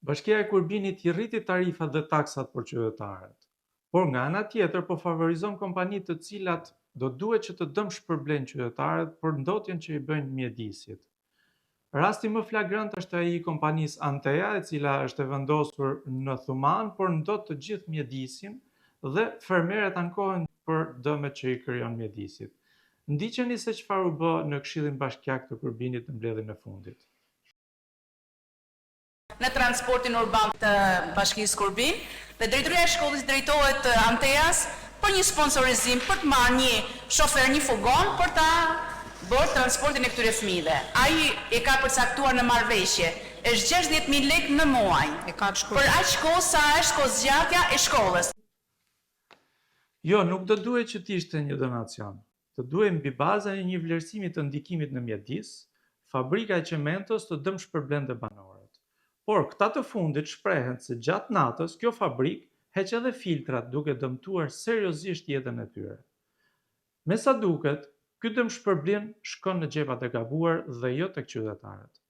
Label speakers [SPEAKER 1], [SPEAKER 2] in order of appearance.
[SPEAKER 1] Bashkia e Kurbinit i rriti tarifat dhe taksat për qytetarët. Por nga ana tjetër po favorizon kompanitë të cilat do duhet që të dëmshpërblejnë qytetarët për ndotjen që i bëjnë mjedisit. Rasti më flagrant është ai i kompanisë Antea, e cila është e vendosur në Thumanë, por ndot të gjithë mjedisin dhe fermerët ankohen për dëmet që i krijon mjedisit. Ndiqeni se çfarë u bë në Këshillin Bashkiak të Kurbinit në mbledhjen e fundit.
[SPEAKER 2] në transportin urban të Bashkisë Kurbin dhe Drejtoria e Shkollës i drejtohet Anteas për një sponsorizim për të marrë një shofer, një furgon për ta bërë transportin e këtyre fëmijëve. Ai e ka përcaktuar në marrëveshje, është 60.000 lekë në muaj, për aq kohë sa është kohëzgjatja e shkollës.
[SPEAKER 1] Jo, nuk do duhej që të ishte një donacion. Të duhej mbi bazën e një vlerësimi të ndikimit në mjedis, fabrika e çimentos të dëmshpërblente banorët. Por, këta të fundit shprehen se gjatë natës kjo fabrikë heq edhe filtrat duke dëmtuar seriozisht jetën e tyre. Me sa duket, ky dëmshpërblim shkon në xhepat e gabuar dhe jo tek qytetarët.